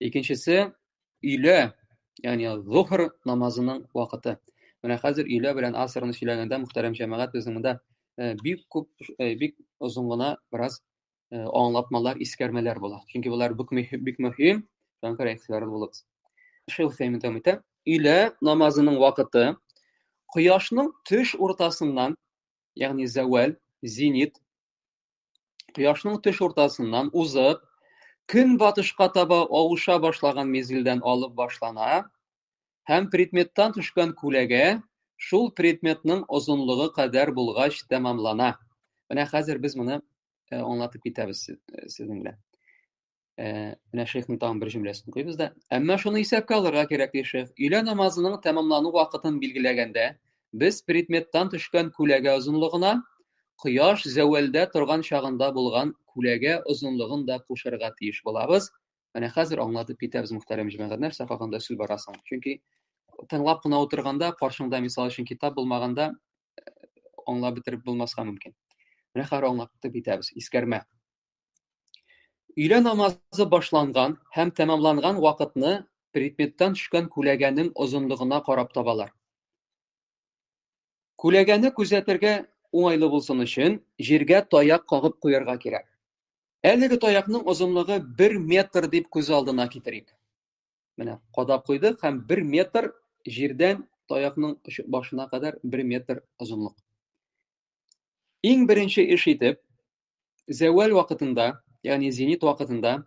Икенчесе өйлә, ягъни зухр намазының вакыты. Менә хәзер өйлә белән асрны сөйләгәндә, мөхтәрәм җәмәгать, безнең монда бик күп, бик озын гына бераз аңлатмалар, искәрмәләр була. Чөнки болар бик мөһим, бик мөһим. Шуңа күрә игътибарлы булыгыз. Шейх Усәймин дәвам итә. Өйлә намазының вакыты кояшның төш уртасыннан, ягъни зәвәл, зенит, кояшның төш уртасыннан узып, көнбатышка таба авыша башлаган мизгелдән алып башлана һәм предметтан төшкән күләгә шул предметның озынлыгы кадәр булгач тәмамлана. Менә хәзер без моны аңлатып китәбез сезнең белән. Менә шейхның тагын бер җөмләсен укыйбыз да. Әмма шуны исәпкә алырга кирәк, ди шейх. Өйлә намазының тәмамлану вакытын билгеләгәндә, без предметтан төшкән күләгә озынлыгына кояш зәвәлдә торган чагында булган күләгә озынлыгын да кушарга тиеш булабыз. Менә хәзер аңлатып китәбез, мөхтәрәм җәмәгать, нәрсә хакында сүз бара соң? Чөнки тыңлап кына утырганда, каршыңда, мисал өчен, китап булмаганда, аңлап бетереп булмаска мөмкин. Менә хәзер аңлатып китәбез. Искәрмә. Өйлә намазы башланган һәм тәмамланган вакытны предметтан төшкән күләгәнең озынлыгына карап табалар. Күләгәне күзәтергә уңайлы булсын өчен, җиргә таяк кагып куярга кирәк. Әлеге таякның озынлыгы 1 метр дип күз алдына китерик. Менә кадап куйдык һәм 1 метр җирдән таякның башына кадәр 1 метр озынлык. Иң беренче эш итеп, зәвәл вакытында, ягъни зенит вакытында,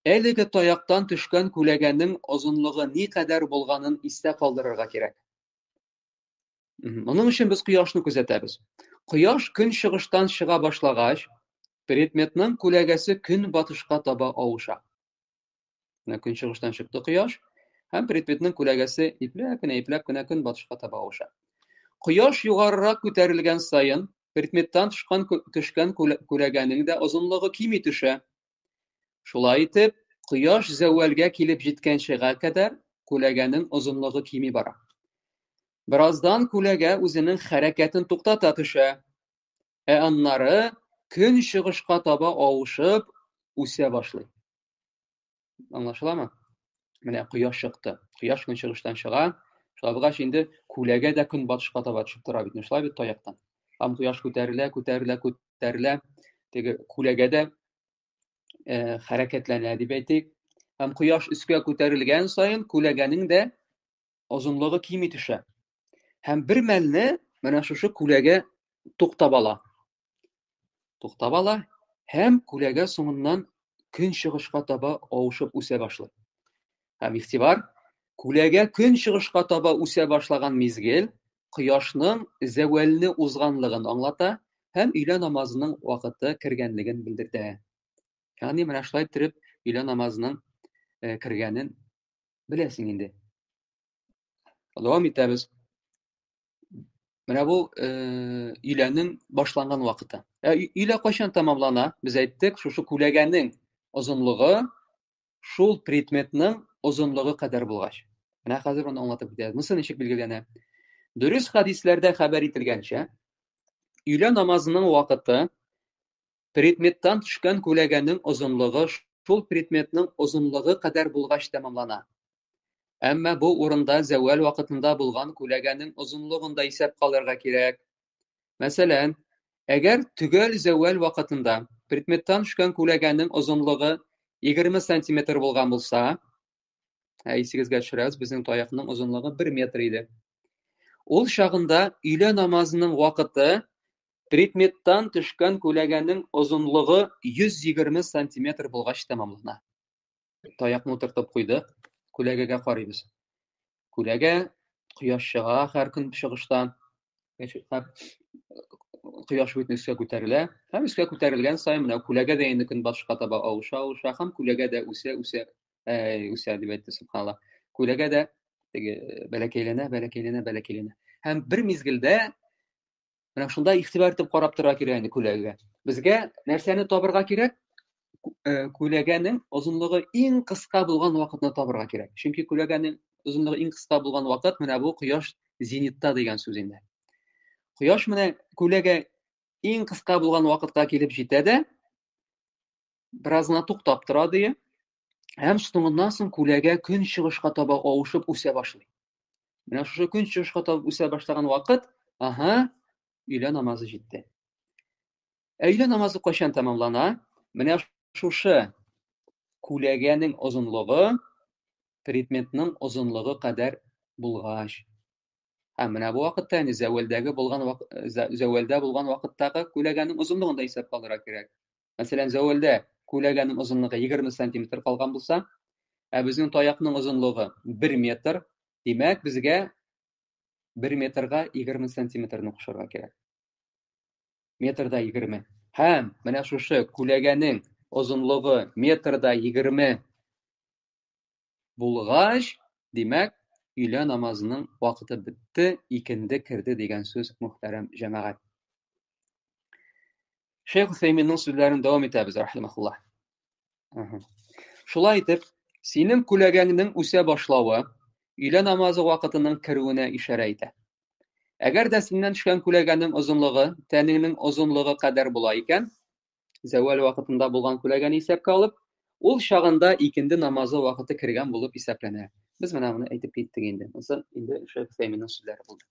әлеге таяктан төшкән күләгәнең озынлыгы никадәр булганын истә калдырырга кирәк. Моның өчен без кояшны күзәтәбез. Кояш көн чыгыштан чыга башлагач, предметның күләгәсе көнбатышка таба авыша. Менә көнчыгыштан чыкты кояш, һәм предметның күләгәсе ипләп кенә, ипләп кенә көнбатышка таба авыша. Кояш югарырак күтәрелгән саен, предметтан төшкән, төшкән күләгәнең дә озынлыгы кими төшә. Шулай итеп, кояш зәвәлгә килеп җиткәнчегә кадәр күләгәнең озынлыгы кими бара. Бераздан күләгә үзенең хәрәкәтен туктата төшә, ә аннары көн чыгышка таба авышып үсә башлый. Аңлашыламы? Менә кояш чыкты. Кояш көнчыгыштан чыга. Шулай булгач инде күләгә дә көнбатышка таба төшеп тора бит. Шулай бит таяктан. Һәм кояш күтәрелә, күтәрелә, күтәрелә. Теге күләгә дә хәрәкәтләнә дип әйтик. Һәм кояш өскә күтәрелгән саен күләгәнең дә озынлыгы кими төшә. Һәм бер мәлне менә шушы күләгә туктап ала. Туктап ала һәм күләгә соңыннан көн чыгышка таба авышып үсә башлый. Һәм игътибар, күләгә көн чыгышка таба үсә башлаган мизгел кояшның зәвәлне узганлыгын аңлата һәм өйлә намазының вакыты кергәнлеген белдертә. Ягъни менә шулай иттереп өйлә намазының кергәнен беләсең инде. Дәвам итәбез. Менә бу өйләнең башланган вакыты. Ә өйлә кайчан тәмамлана? Без әйттек, шушы күләгәнең озынлыгы шул предметның озынлыгы кадәр булгач. Менә хәзер моны аңлатып китәбез. Монысы ничек билгеләнә? Дөрес хәдисләрдә хәбәр ителгәнчә, өйлә намазының вакыты предметтан төшкән күләгәнең озынлыгы шул предметның озынлыгы кадәр булгач тәмамлана. Әмма бу урында зәвәл вакытында булган күләгәнең озынлыгын да исәпкә алырга кирәк. Мәсәлән, әгәр төгәл зәвәл вакытында предметтан төшкән күләгәнең озынлыгы 20 сантиметр булган булса, ә исегезгә төшерәбез, безнең таякның озынлыгы 1 метр иде. Ул чагында өйлә намазының вакыты предметтан төшкән күләгәнең озынлыгы 120 сантиметр булгач тәмамлана. Таякны утыртып куйдык, күләгәгә карыйбыз. Күләгә кояш чыга һәр көн чыгыштан. Кояш бит өскә күтәрелә. Һәм өскә күтәрелгән саен менә күләгә дә инде көнбатышка таба авыша, авыша һәм күләгә дә үсә, үсә, үсә дип әйтте субханалла. Күләгә дә теге бәләкәйләнә, бәләкәйләнә, бәләкәйләнә. Һәм бер мизгелдә менә шунда игътибар итеп карап торырга кирәк инде күләгәгә. Безгә нәрсәне табырга кирәк? Күләгәнең озынлыгы иң кыска булган вакытны табырга кирәк. Чөнки күләгәнең озынлыгы иң кыска булган вакыт менә бу кояш зенитта дигән сүз инде. Кояш менә күләгә иң кыска булган вакытка килеп җитә дә, бераз гына туктап тора ди. Һәм соңыннан соң күләгә көн чыгышка таба авышып үсә башлый. Менә шушы көн чыгышка таба үсә башлаган вакыт, аһа, өйлә намазы җитте. Ә өйлә намазы кайчан тәмамлана? Менә шушы күләгәнең озынлыгы предметның озынлыгы кадәр булгач. Һәм менә бу вакытта инде зәвәлдәге булган зәвәлдә булган вакыттагы күләгәнең озынлыгын да исәпкә алырга кирәк. Мәсәлән, зәвәлдә күләгәнең озынлыгы 20 сантиметр калган булса, ә безнең таякның озынлыгы 1 метр, димәк, безгә 1 метрга 20 сантиметрны кушарга кирәк. Метрда 20. Һәм менә шушы күләгәнең озынлыгы метрда 20 булгач, димәк, өйлә намазының вакыты бетте, икенде керде дигән сүз, мөхтәрәм җәмәгать. Шейх Усәйминның сүзләрен дәвам итәбез, рахимахуллах. Шулай итеп, синең күләгәңнең үсә башлавы өйлә намазы вакытының керүенә ишарә итә. Әгәр дә синнән төшкән күләгәнең озынлыгы тәнеңнең озынлыгы кадәр була икән, зәвәл вакытында булган күләгәне исәпкә алып, ул чагында икенде намазы вакыты кергән булып исәпләнә. Без менә моны әйтеп киттек инде. Монысы инде Шәйх Фәйминең сүзләре булды.